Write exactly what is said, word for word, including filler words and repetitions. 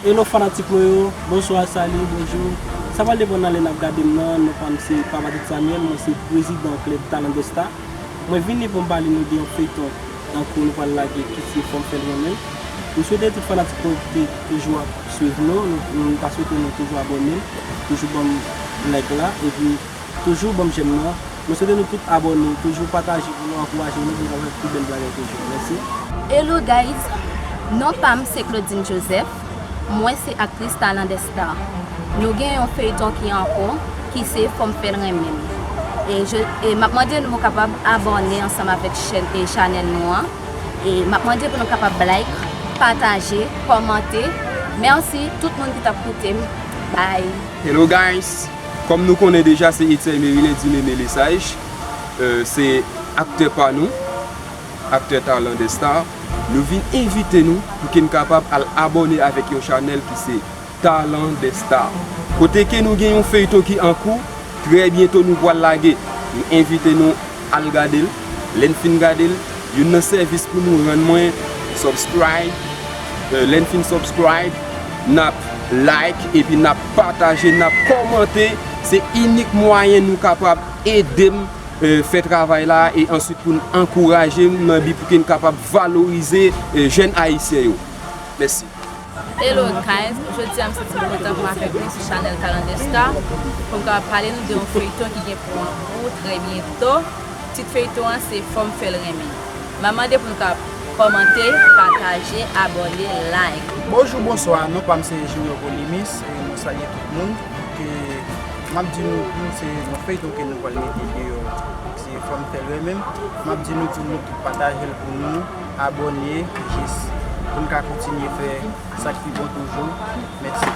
Hello fanatik mwen yo, bonswa, sali, bonjou. Sa pral depann nan lè n ap gade m nan. Non pa m se Papa Tèt Samuel, mwen se prezidan klèb Talan Dèsta. Mwen vini pou m pale nou de yon feyton an kou nou pral lage ki se Fanm Fè l Renmen. Nou swete tout fanatik mwen ki te toujou ap swiv nou, nou, nou ta swete nou toujou abòne, toujou ban m like la, epi toujou ban m jèm nan. Nou swete nou tout abòne, toujou pataje pou nou ankouraje nou pou nou kapab fè pi bèl bagay toujou. Mèsi. Hello guys, non pa m se Claudine Joseph, mwen se aktris Talan Dèsta. Nou gen yon feyton ki anko, ki se Fanm Fè l Renmen m. E, je, e m ap mande nou pou kapab abòne ansanm avèk chèn e chanèl nou an. E m ap mande pou nou kapab like, pataje, kòmante. Mèsi tout moun ki t ap koute m. Bye. Hello guys, kòm nou konnen deja se Etienne Merilin Dime Mele Saj, euh, se aktè pa nou, aktè Talan Dèsta. Nou vin envite nou pou ke n kapab al abòne avèk yon chanèl ki se Talan Dèsta. Kote ke nou gen yon feyton ki ankou, trè byento nou pral lage. Nou envite nou al gade l. Lè n fin gade l, youn nan sèvis pou nou rann mwen, subscribe. Euh, lè n fin subscribe, n ap like epi n ap pataje, n ap kòmante. Se inik mwayen nou kapab ede m, euh, fè travay la e answit pou n ankouraje m nan bi pou ke n kapab valorize, euh, jèn ayisyen yo. Mèsi. Hello guys, jodi a m santi m kontan pou m avèk nou sou chanèl Talan Dèsta pou m kapab pale nou de yon feyton ki gen pou ankou trè byento. Tit feyton an se Fanm Fè l Renmen. M ap mande pou nou kapab kòmante, pataje, abòne, like. Bonjou, bonswa, non pa m se Junior Polemis, e mwen salye tout moun. Ke m ap di nou tou se yon feyton ke nou pral mete deyò, se Fanm Fè l Renmen m. M ap di nou tou nou tout pataje l pou nou, abòne, jis pou n ka kontinye fè sa k pi bon toujou. Mèsi.